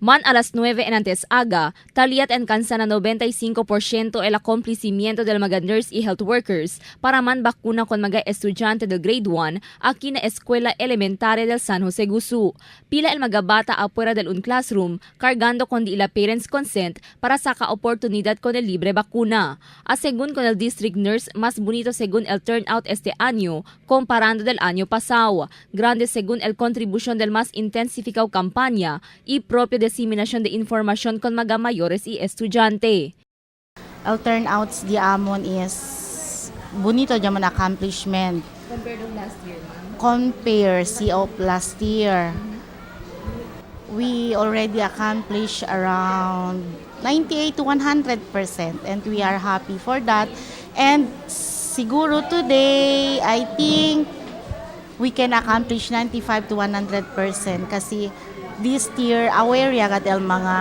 Man a las 9 en antes aga, taliat en cansa na 95% el acomplicimiento del mga nurse y health workers para man bakuna con mga estudyante del grade 1 aquí na Escuela Elementaria del San Jose Gusu. Pila el mga bata afuera del un classroom cargando con di ila parents consent para saca oportunidad con el libre vacuna. A según con el district nurse, más bonito según el turnout este año comparando del año pasado. Grande según el contribución del más intensificado campaña y propio diseminación de información con mga mayores y estudyante. El turnouts di amon is bonito jamon accomplishment. Compared to last year, ma'am. Compare si of last year. We already accomplished around 98 to 100% and we are happy for that. And siguro today, I think we can accomplish 95 to 100% kasi this year aware yagat el mga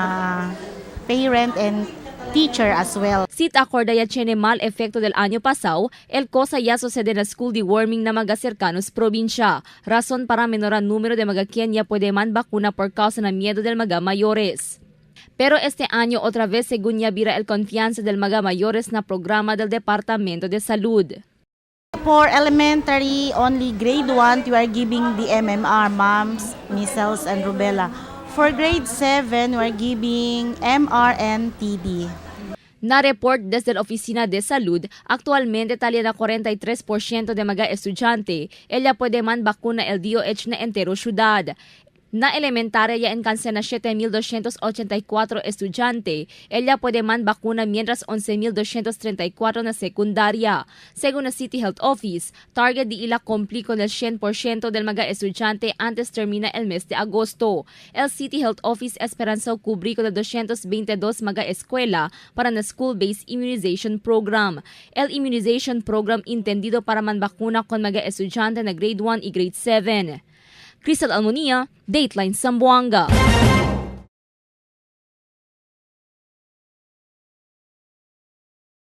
parent and teacher as well. Sit acorda ya tiene mal efecto del año pasado, el cosa ya sucede na school deworming na mga cercanos provincia. Razón para menorar número de mga quien ya puede man vacuna por causa na miedo del mga mayores. Pero este año otra vez según ya vira el confianza del mga mayores na programa del Departamento de Salud. For elementary, only grade 1, we are giving the MMR, mumps, measles, and rubella. For grade 7, we are giving MR and TD. Na-report desde la Oficina de Salud, actualmente talía na 43% de mga estudyante, ella puede man bakuna el DOH na entero syudad. Na elementaria ya encanse na 7,284 estudyante, ella puede man bakuna mientras 11,234 na secundaria. Según la City Health Office, target di ila cumplir con el 100% del mga estudyante antes termina el mes de agosto. El City Health Office esperanza cubrir con el 222 mga escuela para na school-based immunization program. El immunization program entendido para man bakuna con mga estudyante na grade 1 y grade 7. Crystal Almonia, Dateline Zamboanga.